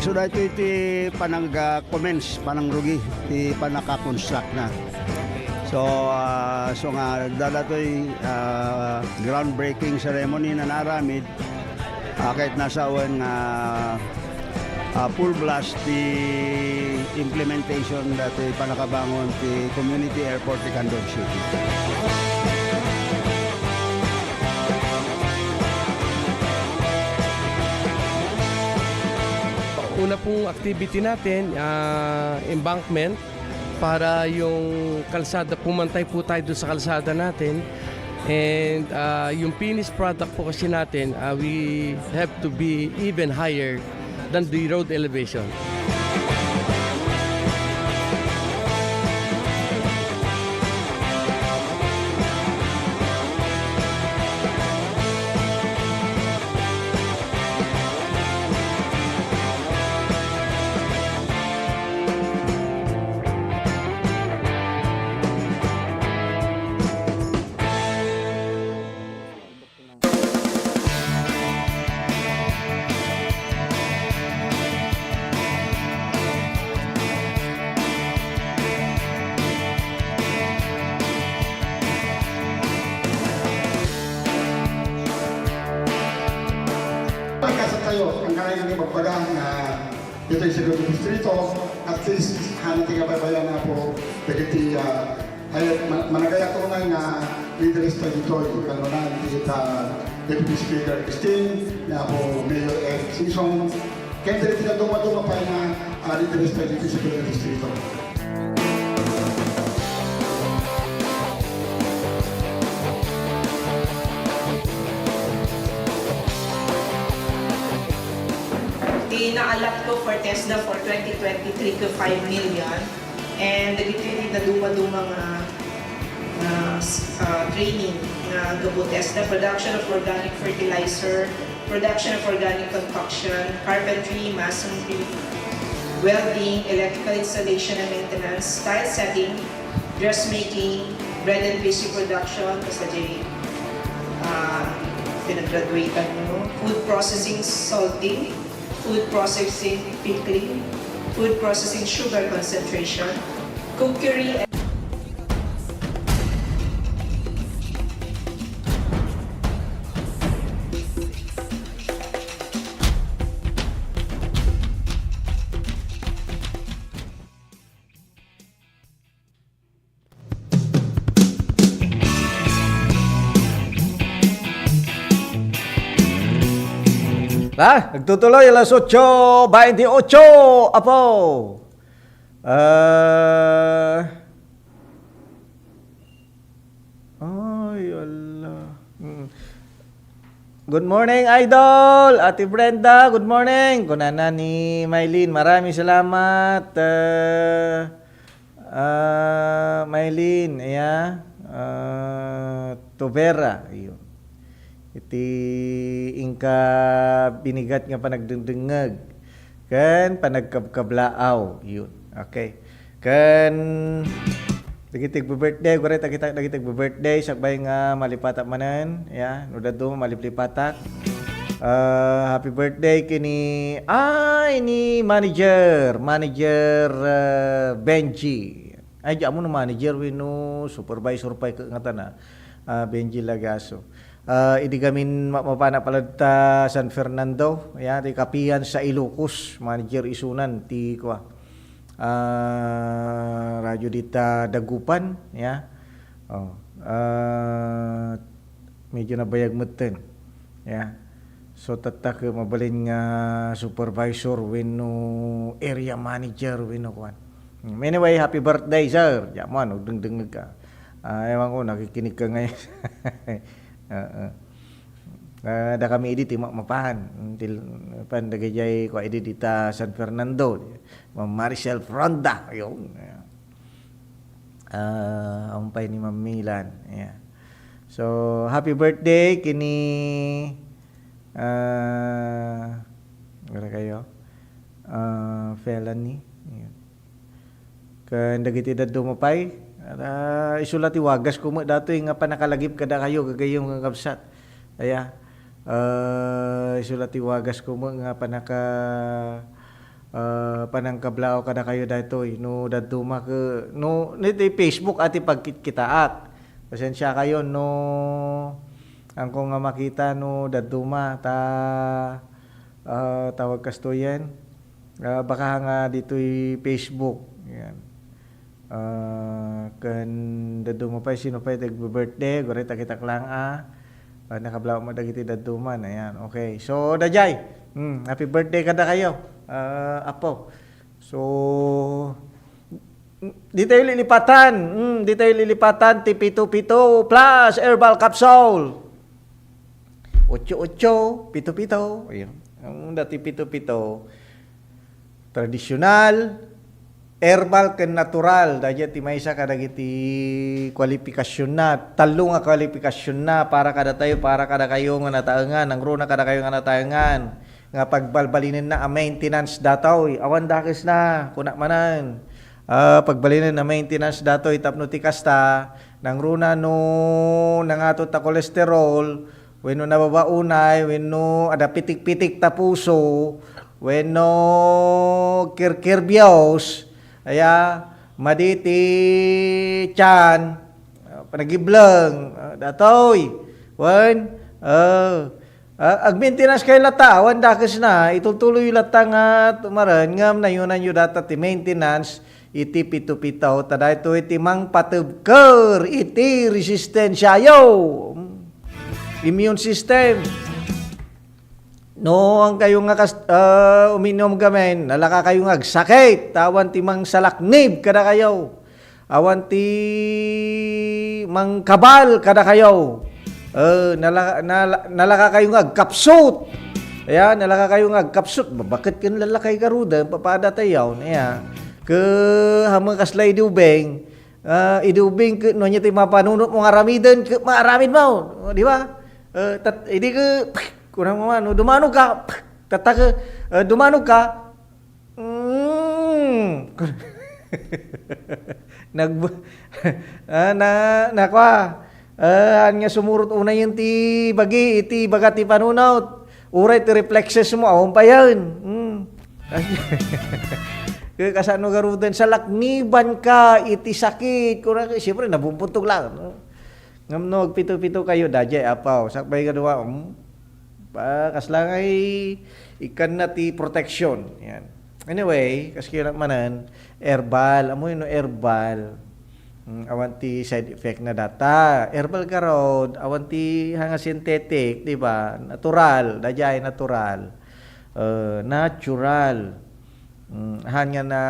So, daytoy ti panangga-commence, panangrugi ti panaka-construct na. So, ah, so nga, daytoy, ah, groundbreaking ceremony nga naaramid, ah, ket nasawen nga, ah, full blast ti implementation daytoy panakabangon ti community airport ti Candon City. Una pong activity natin, ah, embankment para yung kalsada, pumantay po tayo doon sa kalsada natin. And, ah, yung finished product po kasi natin, ah, we have to be even higher than the road elevation. Pagkasat tayo, ang kailangan magbaga na ditoy sa Distrito, at least, hana ti kabaybayan na po, dagiti, ah, ay, ma-, managayat unay nga leaders ta ditoy, kanunan ti, ah, Deputy Speaker Christine, nga po Mayor Eric Singson, ken dagiti dadduma-duma pay nga, ah, leaders ta ditoy sa Distrito. Ti naalap ko for TESDA for twenty twenty-three ko five million, and dagitoy ti naduma-duma nga, nga, ah, training nga gapu TESDA, production of organic fertilizer, production of organic concoction, carpentry, masonry, welding, electrical installation and maintenance, tile setting, dressmaking, bread and pastry production, basta di, ah, pinag-graduatean mo, food processing, salting, food processing, pickling, food processing, sugar concentration, cookery, and Ah, nagtutuloy alas otso baintiotso, apo. Ah, ay, ala. Mm. Good morning, Idol! Ate Brenda, good morning! Kunana ni Mylene, maraming salamat. Ah, Ah, Mylene, iya, ah, Tubera, iyo. Iti inka binigat nga panagdengdengngeg ken panagkabkablaaw, iyo. Okay. Ken dagiti agbi-birthday, uray ta kita dagiti agbi-birthday, sakbay nga malipatak manen, iya, no dadduma, maliplipatak. Ah, happy birthday kini, ay, ni manager, manager, ah, Benji. Ay, di amo no manager wenno supervisor pay ket ngatana, ah, Benji Lagaso. Ah, idi gamin ma-, mapana pala ta San Fernando, ya, ti Kapihan sa Ilocos, manager isunan ti kua, ah, radyo dita Dagupan, ya. Oh, ah, medyo nabayag metten. Ya. So, tatta ket mabalin nga supervisor wenno area manager wenno kuan. Mm, anyway, happy birthday, sir. Diamond, agdengdengngeg ka. Ah, ewan ko, nakikinig ka ngayon. Oo. Ah, dakami idi ti ma-, mapahan. Mm, til-, pan dagijay kua idi dita San Fernando. Ma'am Maricel Fronda. Ayun. Ah, awan pay ni Ma'am Milan. Ayan. So, happy birthday kini, ah, wala kayo? Ah, Felony. Ayan. Ken dagiti dadduma pay, ah, isu la ti wagas ko met datoy nga panakalagip kadakayo, gagayyem nga kabsat. Aya. Ah, isu la ti wagas ko met nga panaka- Ah, panangkablaaw kadakayo daytoy. No dadduma ke-, no, no iti Facebook a ti pagkitkitaak. Pasensiakayon no angko nga makita no dadduma ta, ah, tawag kastoyen. Ah, baka nga ditoy Facebook. Yan. Ah, ken dadduma pay, sino pay ti agbi-birthday, uray ta kitak lang a, ah, nakablaaw met dagiti dadduman. Ayan, okay. So, daydiay, hmm, happy birthday kadakayo, ah, apo. So, ditayo lilipatan, hmm, ditayo lilipatan ti pito pito plus herbal capsule. Otso otso, pito pito. Ayun. Ang dati pito pito, tradisyonal, herbal, ken natural. Daydiay ti maysa kadagiti kwalifikasionna. Tallo nga kwalifikasionna para kadatayo, para kadakayo nga nataengan. Nangruna kadakayo nga nataengan nga pagbalbalinenna a maintenance datoy. Awan dakesna, kunak manen. Ah, pagbalinen a maintenance datoy tapno ti kasta, nangruna no nangatot ta kolesterol, wenno nababa unay, wenno adda pitik-pitik ta puso, wenno kirkirbios, aya, madi ti tiyan, ah, panagibleng, ah, datoy, wen, ah, ah, agmaintenance kayo latta, awan dakesna, itultuloy latta nga tumaren, ngem nayonanyo data ti maintenance, iti pito-pito, ta daytoy ti mangpatebker iti resistensiayo. Immune system. No, ang kayo nga kas-, ah, uminom gamin, nalaka kayo nga agsakit, ta awan ti mangsalaknib kadakayo. Awan ti mangkabal kadakayo. Eh, nala-, nala-, nalaka kayo nga agkapsut. Ayan, nalaka kayo nga agkapsut. Ba-, bakit ken lalakay garuden, papada tayo, ayan. Ke, hamo kasla idi ubing, ah, idi ubing, ke, no, anya ti mapanunot mo nga aramiden, ke, maaramid mo, di ba? Eh, tat-, idi ke, kunam mo man, no, dumanog ka, tatta ke, eh, dumanog ka, mm. Nag-, ah, na, nakwa, ah, anya sumurot unayen ti bagi, iti baga ti panunot. Uray ti reflexes mo, awan pa yan. Hmm. Kaya kasano garuden, salakniban ka iti sakit. Kuna, siyempre, nabumbuntog lang, no? Ngem no, agpito-pito kayo, daydiay, apaw. Sakbay kadua, hmm? Pa, kasla nga i-, ikkanna ti protection. Yan. Anyway, kas kaya manen, herbal. Amoy no herbal. Hmm, awan ti side effect na data. Herbal garud, awan ti hanga synthetic, di ba? Natural, daydiay natural. Eh, natural. Hmm, han nga na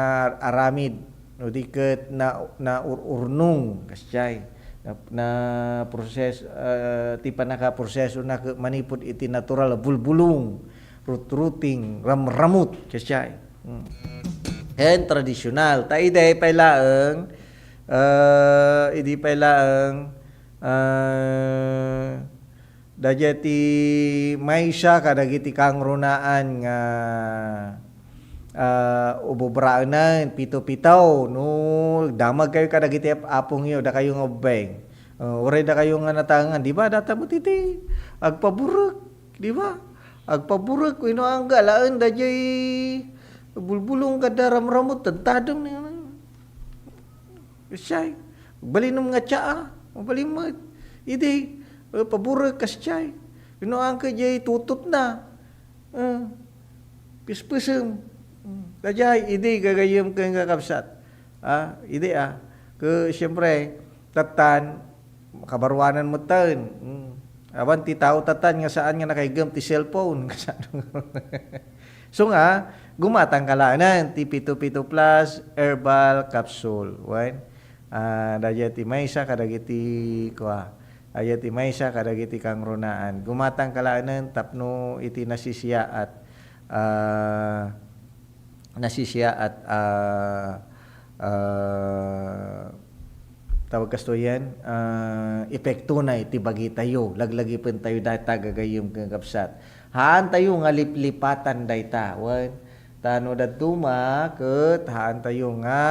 aramid, no di ket na, na ur-urnong, kasjay. Na, na proses-, eh, ti pannakaprosesona ke-, manipud iti natural a bulbulong, rutruting, ramramut, kasjay. Hmm. Ken tradisyonal. Ta idi pay laeng, eh, idi pay laeng, eh, daydiay ti maysa kadagiti kangrunaan nga, ah, ububraenen, pito-pito, no, damagkayo kadagiti ap-, apongyo, dakayo nga ubbing. Ah, uray dakayo nga natangan, di ba, data mo titi, agpaburek, di ba? Agpaburek, wenno angga, alaen, daydiay bulbulong kada ramramut, tadtadem ni, kasjay. Agbalinem nga tsaa, mabalin met. Idi, eh, paburek, kasjay. Wenno angga, daydiay tutotna. Eh, pispesem. Hmm. Daydiay, idi gagayyem ken kakabsat. Ah, idi, ah. Ke, siyempre, tattan, kabaruanan metten. Hmm. Awan ti tao tattan nga saan nga nakaiggem ti cellphone. Kasano? So nga, gumatang ka laeng ti pito pito plus herbal capsule. Wen, ah, daydiay ti maysa kadagiti, kua, daydiay ti maysa kadagiti kangrunaan. Gumatang ka laeng tapno iti nasisiyaat, ah, nasisiyaat, ah, ah, tawag kastoyen, ah, epektona iti bagitayo, laglagipentayo dayta gagayyem ken kabsat. Haantayo nga liplipatan dayta, wen, ta no dadduma ket haantayo nga,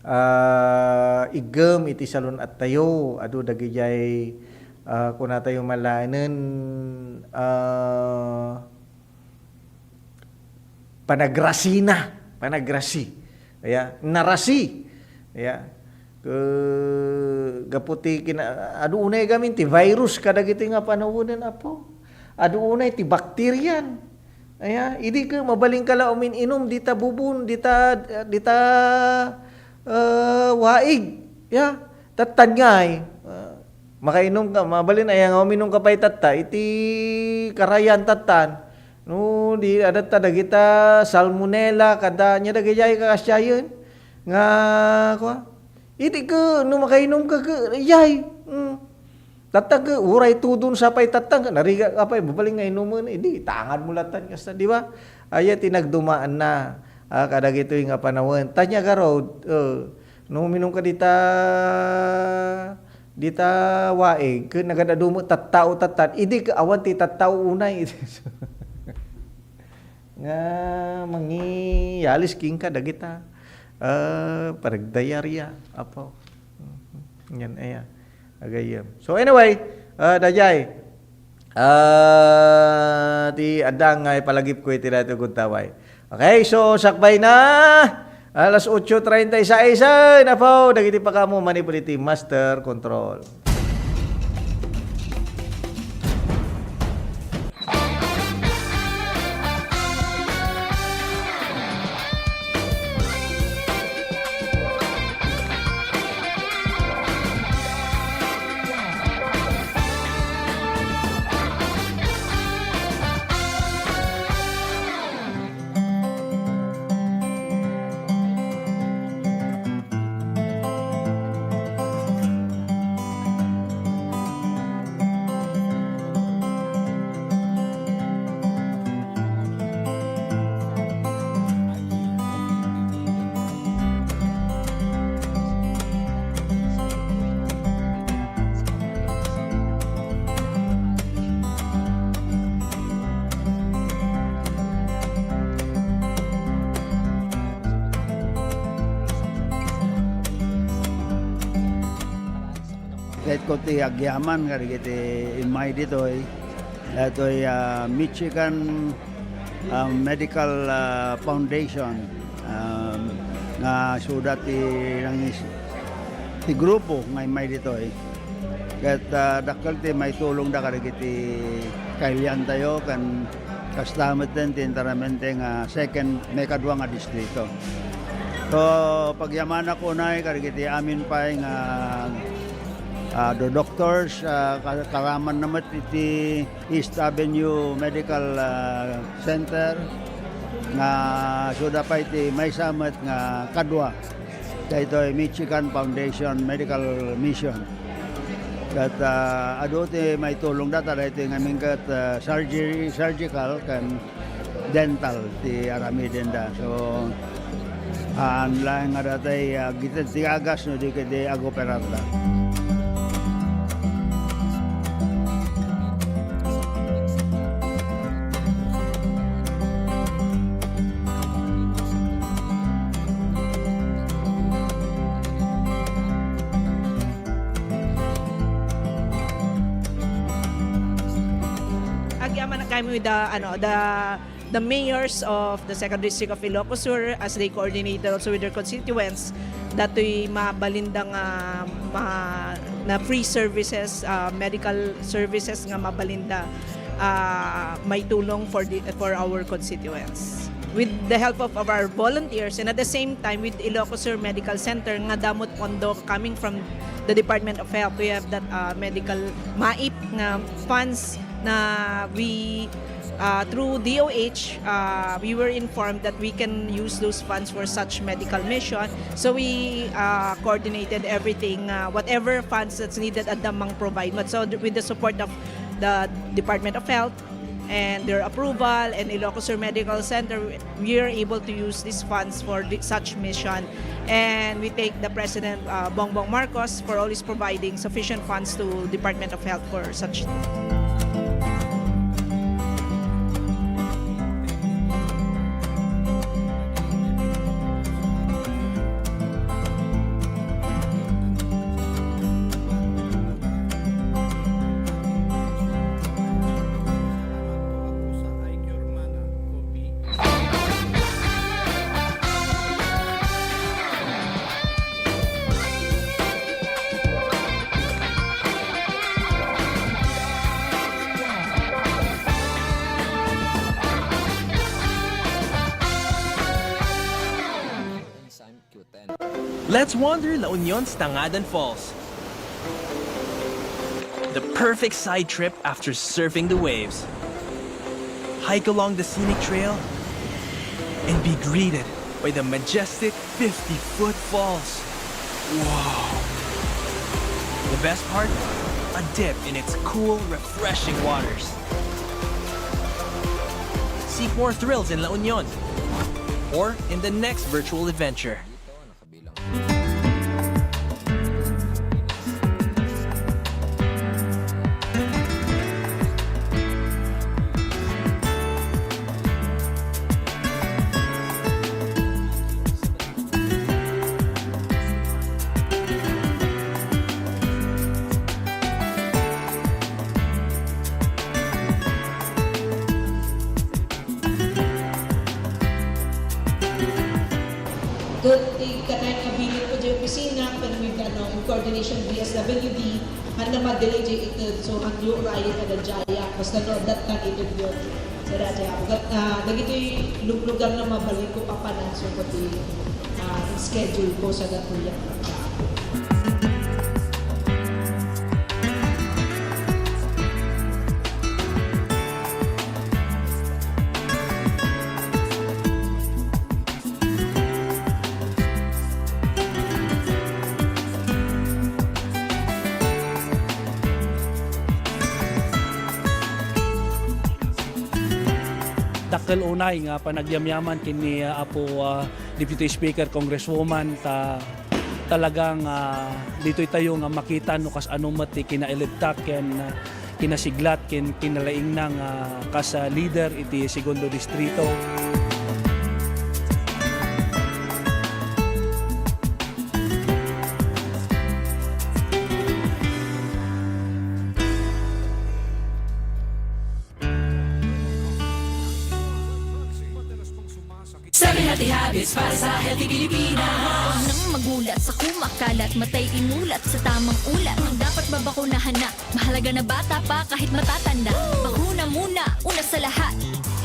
ah, iggem iti salun-attayo. Adu dagidiay, ah, kunatayo malaenen, ah, panagrasina, panagrasi. Aya, narasi. Aya, ke-, gapu ti kina-, adu unay gamin ti virus kadagiti nga panawen, Apo. Adu unay ti bakterian. Aya, idi ke-, mabalinka la umin-inum dita bubon, dita, dita, eh, waig. Ya, tattan ngay. Ah, makainumka, mabalin aya nga uminumka pay tatta, iti karayan tattan. No, di, adatta dagita salmonella, kada ania dagijay kakasiayen. Nga, kua? Idi ke, no makainumka ke, yay. Mm. Tatta ke, uray tudon sa pay tatta ke, narigat ka pay, babaling nga inumen, idi, tangad mo latan, kasta, di ba? Aya ti nagdumaanna, ah, kadagitoy nga panawen. Tanya garod, eh, no uminumka dita, dita waig, ke, nagad-adu met tattao, tattan, idi ke, awan ti tattao unay. Nga mangiyalis kenka dagita, ah, panagdiarrhea, Apo. Mhm. Yan, aya. Agayem. So anyway, ah, daydiay. Ah, ti adda nga ipalagipko iti daytoy gundaway. Okay, so sakbay na. Alas otso treinta y seis, Apo, dagiti pakaammo manipud iti master control. Ket ko ti agyaman kadagiti immay ditoy, datoy, ah, Michigan, ah, Medical, ah, Foundation, um, nga suda ti nangis-, ti grupo nga immay ditoy. Ket, ah, dakkel ti maitulongda kadagiti kailiantayo ken kasta metten ti enteramente nga second, maikadua nga distrito. So, pagyamanak unay kadagiti amin pay nga, ah, do-, doctors, ah, ka-, karamanna met iti East Avenue Medical, ah, Center nga suda pay ti maysa met nga kadua. Daytoy Michigan Foundation Medical Mission. Ket, ah, adu ti maitulongda, ta daytoy ngamin ket, ah, surgery, surgical ken dental ti aramidenda. So, haan laeng nga datay, ah, agitedda ti agas no di ketdi agoperarda. Agyaman kami with the, ano, the, the mayors of the Second District of Ilocos Sur as they coordinated also with their constituents, datoy mabalinda nga ma-, na free services, ah, medical services nga mabalinda, ah, maitulong for the, for our constituents. With the help of, of our volunteers and at the same time with Ilocos Sur Medical Center nga damo ti pondo coming from the Department of Health, we have that, uh, medical MAIP nga funds na we, uh, through D O H, uh, we were informed that we can use those funds for such medical mission. So we, uh, coordinated everything, uh, whatever funds that's needed, adda mang provide. But so th-, with the support of the Department of Health, and their approval, and Ilocos Sur Medical Center, we are able to use these funds for the, such mission. And we thank the President, uh, Bongbong Marcos, for always providing sufficient funds to Department of Health for such. Let's wander La Union's Tangadan Falls. The perfect side trip after surfing the waves. Hike along the scenic trail and be greeted by the majestic fifty-foot falls. Wow! The best part? A dip in its cool, refreshing waters. Seek more thrills in La Union or in the next virtual adventure. Ket ti katayen nga bilin ko diay opisina, ken with, ano, in coordination with D S W D, han na madelay diay ited, so han yo rayen nga daydiay, basta no, dattan ited yo. Sa daydiay, ket, ah, dagiti luglugar nga mabalin ko papanan, so, pati, ah, schedule ko sa datoy a Dakkel unay nga panagyamyaman ken ni, ah, Apo, ah, Deputy Speaker, Congresswoman, ta talagang, ah, ditoy tayo nga makita no kasano met ti kinailibtak ken, ah, kinasiglat ken kinalaingna nga kas, ah, leader iti Segundo Distrito. Seven Healthy Habits para sa Healthy Pilipinas. Nang magulat sa kumakalat, matay inulat sa tamang ulat. Dapat babakunahan na. Mahalaga na bata pa kahit matatanda. Bakuna muna, una sa lahat.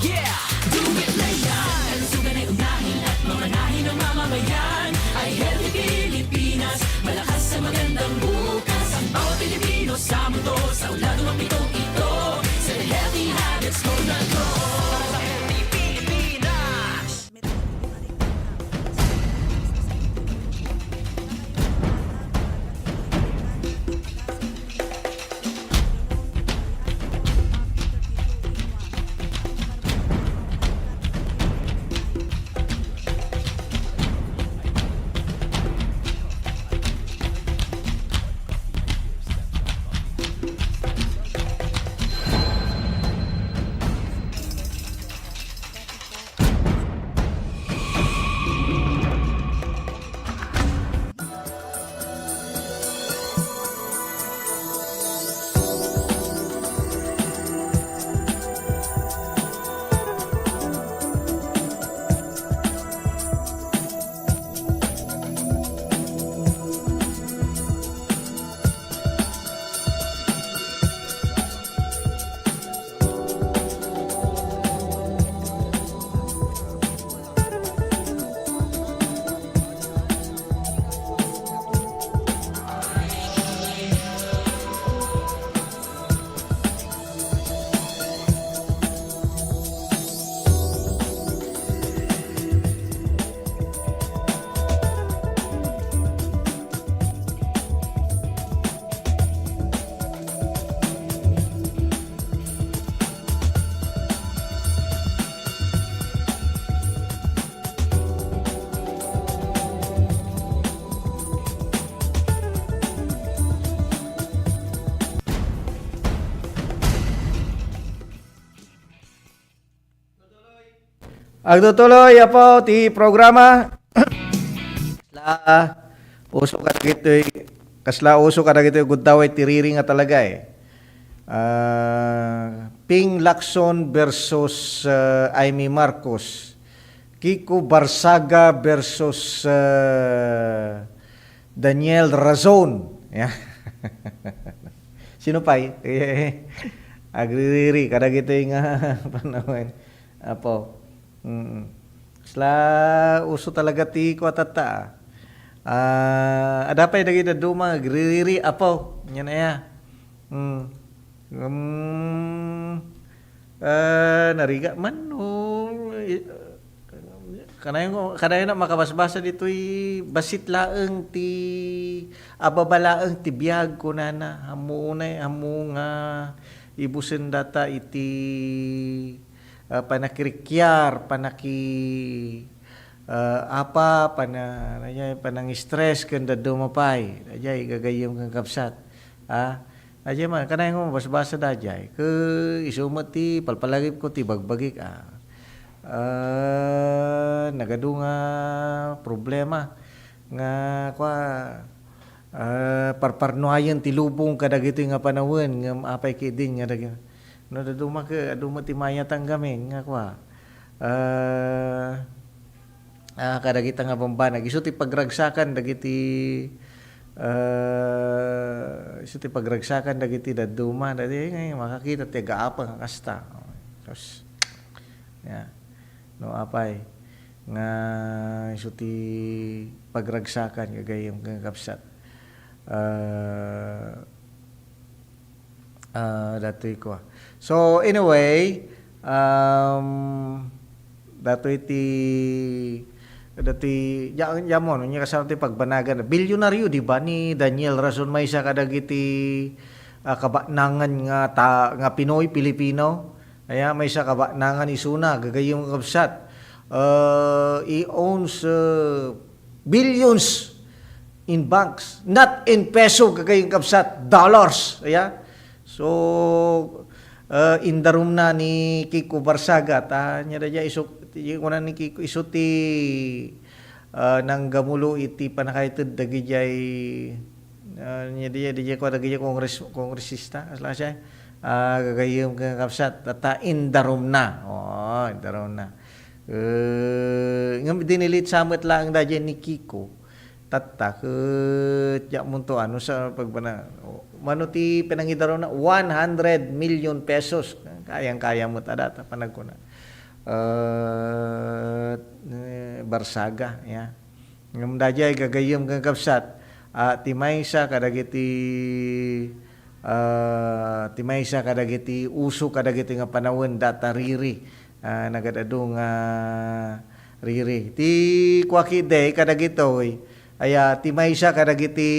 Yeah! Do it na yan! Kalusugan ay unahin at mamanahin ng mamamayan. Ay Healthy Pilipinas, malakas sa magandang bukas. Ang bawat Pilipino sa mundo, sa ulado ng pitong ito. Sa Healthy Habits, go na go! Para sa Healthy Pilipinas! Agtutuloy, Apo, ti programa. Kasla uso kadagitoy, kasla uso kadagitoy gundaway ti riri nga talaga, eh. Ah, Ping Lacson versus, ah, Imee Marcos. Kiko Barzaga versus, ah, Daniel Razon. Ya. Sino pay? Agririri kadagitoy nga panawen. Apo. Mm. Kasla uso talaga ti kua tatta, ah. Ah, adda pay dagiti dadduma nga agririri, Apo. Ania aya. Hmm. Hmm. Ah, narigat man, no? I-, kanayon, kanayon a makabasbasa ditoy bassit laeng ti, ababa laeng ti biag, kunana. Ammo unay, ammo nga ibusen data iti, ah, panakirikkiar, panaki-, ah, apa, pana-, daydiay, panang-stress ken dadduma pay. Daydiay, gagayyem ken kabsat. Ah, daydiay man, kanayon nga mabasbasa daydiay. Ket isu met ti palpalagipko ti bagbagik, ah. Ah, nagadu nga problema nga, kua, ah, parparnuayen ti lubong kadagitoy nga panawen, ngem apay ketdin nga dagi-, no, dadduma ket, adu met ti mayat a gamin nga, kua, ah, ah, kadagita nga bambanag. Isu ti pagragsakan dagiti, ah, isu ti pagragsakan dagiti dadduma. Daydiay nga makakita ti agaapa nga kasta. Sus. Ya. No, apay nga isu ti pagragsakan, gagayyem ken kabsat. Ah, ah, datoy kua. So, anyway, um, datoy ti, datoy, ya, ya mo, no, nia kasano ti pagbanagan. Bilyonaryo, di ba, ni Daniel Rason, maysa kadagiti, ah, kabanangan nga ta-, nga Pinoy, Pilipino? Aya, maysa kabanangan isuna, gagayyem nga kabsat. Uh, he owns, uh, billions in banks, not in peso, gagayyem nga kabsat, dollars. Aya. So, uh, indarumna ni Kiko Barsaga, ta, nia daydiay isu, ti, kuna ni Kiko, isu ti, uh, nanggamulo iti pannakaited dagidiay Ah, nia daydiay, daydiay kua, dagiti kongres-, kongresista, kasla siya. Ah, gagayyem ken kabsat, ta indarumna. Oo, indarumna. Eh, ngem dinilit sa met laeng daydiay ni Kiko. Tatta, ket diak munto, ano, sa pagbana-, o, mano ti pinangidarumna? One hundred million pesos. Kayang-kaya met a data, panagkuna. Eh, eh, Barsaga, ya. Ngem daydiay gagayyem ken kabsat, ah, ti maysa kadagiti, ah, ti maysa kadagiti uso kadagiti nga panawen data riri, ah, nagad-adu nga riri. Ti kua ketdi kadagitoy, aya, ti maysa kadagiti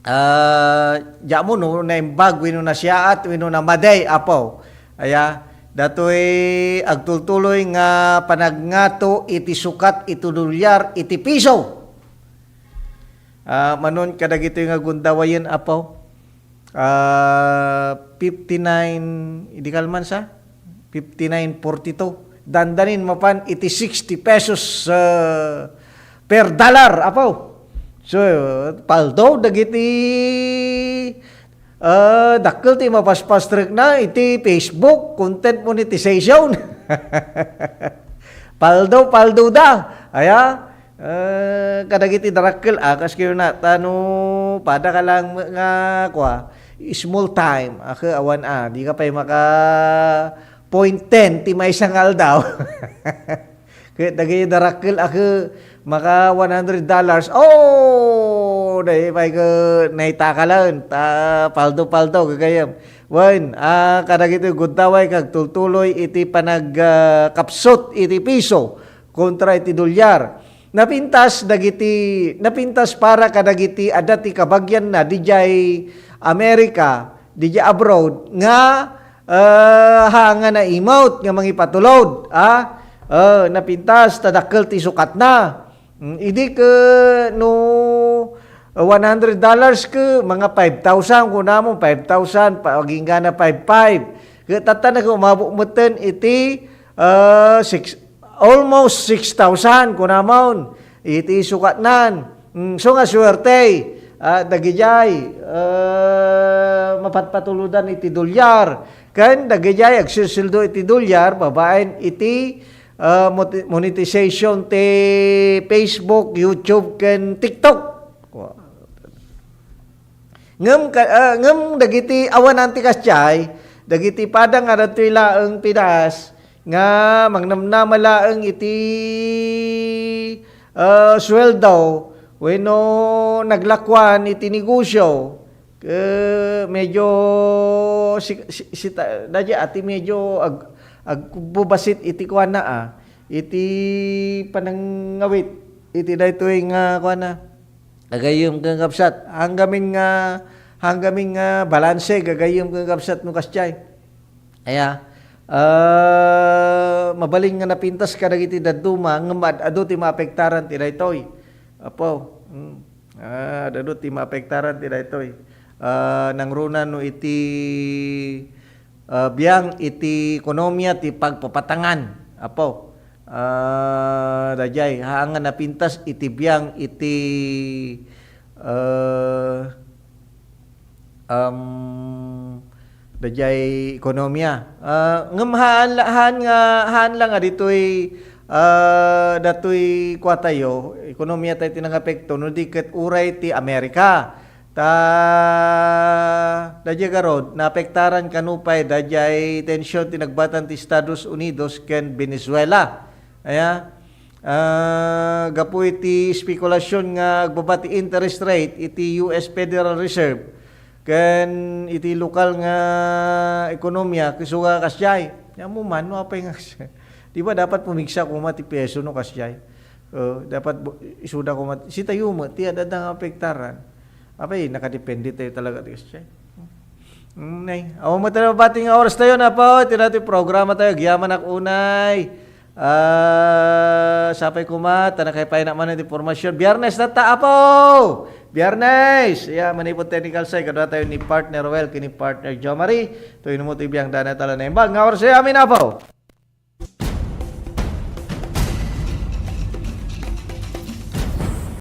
Ah, diak ammo no naimbag wenno nasiaat wenno namadi, Apo. Aya, datoy agtultuloy nga panagngato iti sukat iti dolyar iti piso. Ah, manon kadagitoy nga gundawayen, Apo. Ah, fifty-nine, idi kalman sa? Fifty-nine forty-two. Dandanin mapan iti sixty pesos, ah, per dollar, Apo. So, paldo dagiti, ah, dakkel ti mapaspastrek na iti Facebook, content monetization. Paldo, paldo da. Aya, eh, kadagiti darakkel, a, kas kayo na, ta no, pada ka lang nga, kua, small time, a, ke, awan, a, di ka pay maka point ten ti maysa nga aldaw. Ke, dagiti darakkel, a, ke, maka one hundred dollars, oh, dagiti pay ke, naitakalan, ta, paldo-paldo, gagayam. Wen, a, kadagiti gundaway, kag tultuloy, iti panag, a, kapsut, iti piso, kontra iti dolyar. Napintas dagiti, napintas para kadagiti adda ti kabagianna didiay Amerika, didiay abroad, nga, eh, haangan a imot nga mangipatulod, a? Eh, napintas ta dakkel ti sukatna. Mm, idi ke no, eh, one hundred dollars ke, mga five thousand, kunamon, five thousand, pa, agingga na five five. Ke, tatta na ke umabot metten iti, eh, six, almost six thousand, kunamon, iti sukatnan. Mm, so nga suerte, ah, dagidiay, eh, mapatpatulodan iti dolyar. Ken dagidiay agsilsildo iti dolyar, babaen iti, eh, moti-, monetization ti Facebook, YouTube, ken TikTok. Ngem ka-, ah, ngem dagiti awanan ti kasdiay, dagiti pada nga dagitoy laeng Pinas nga mangnamnama laeng iti, ah, sueldo wenno naglakuan iti negosio, ket medyo si, si, si ta-, daydiay ati medyo ag-, agbubasit iti kuana, ah, iti panangawit iti daytoy nga kuana. Gagayyem ken kabsat, hanggamin nga, hanggamin nga balanse, gagayyem ken kabsat no kasdiay. Aya, ah, mabalin nga napintas kadagiti dadduma, ngem ad-adu ti maapektaran ti daytoy. Apo, mm. Ah, ad-adu ti maapektaran ti daytoy. Ah, nangruna no iti, ah, biang iti ekonomiya ti pagpapatangan. Apo, ah, daydiay, haan nga napintas iti biang iti, ah, um, daydiay ekonomiya. Ah, ngem haan la-, haan nga, haan la nga ditoy, ah, datoy kuatayo, ekonomiya tayo ti nangapekto, no di ket uray ti Amerika. Ta, daydiay garud, naapektaran kano pay daydiay tension ti nagbatan ti Estados Unidos ken Venezuela. Aya, ah, gapu iti spekulasyon nga agbaba ti interest rate iti U S Federal Reserve ken iti lokal nga ekonomiya, ket isu nga kasdiay. Nia, mano apay nga, di ba dapat pumigsa koma ti peso no kasdiay? Oh, dapat bu-, isuda koma. Sitayo met ti ad-adda nga apektaran. Apay, nakadepende tayo talaga ti kasdiay. Mm, nay. Awan met tayo mabati nga oras tayo, Apo. Iti daytoy programa tayo, agyamanak unay. Ah, sapay koma, ta nakaipaaynak manen ti impormasyon. Biyernes na ta, Apo! Biyernes! Ya, manipud technical side, kadua tayo ni partner Well, ken ni partner Jomari. Itoy no met ti biang dana tala naimbag nga oras tayo amin, Apo.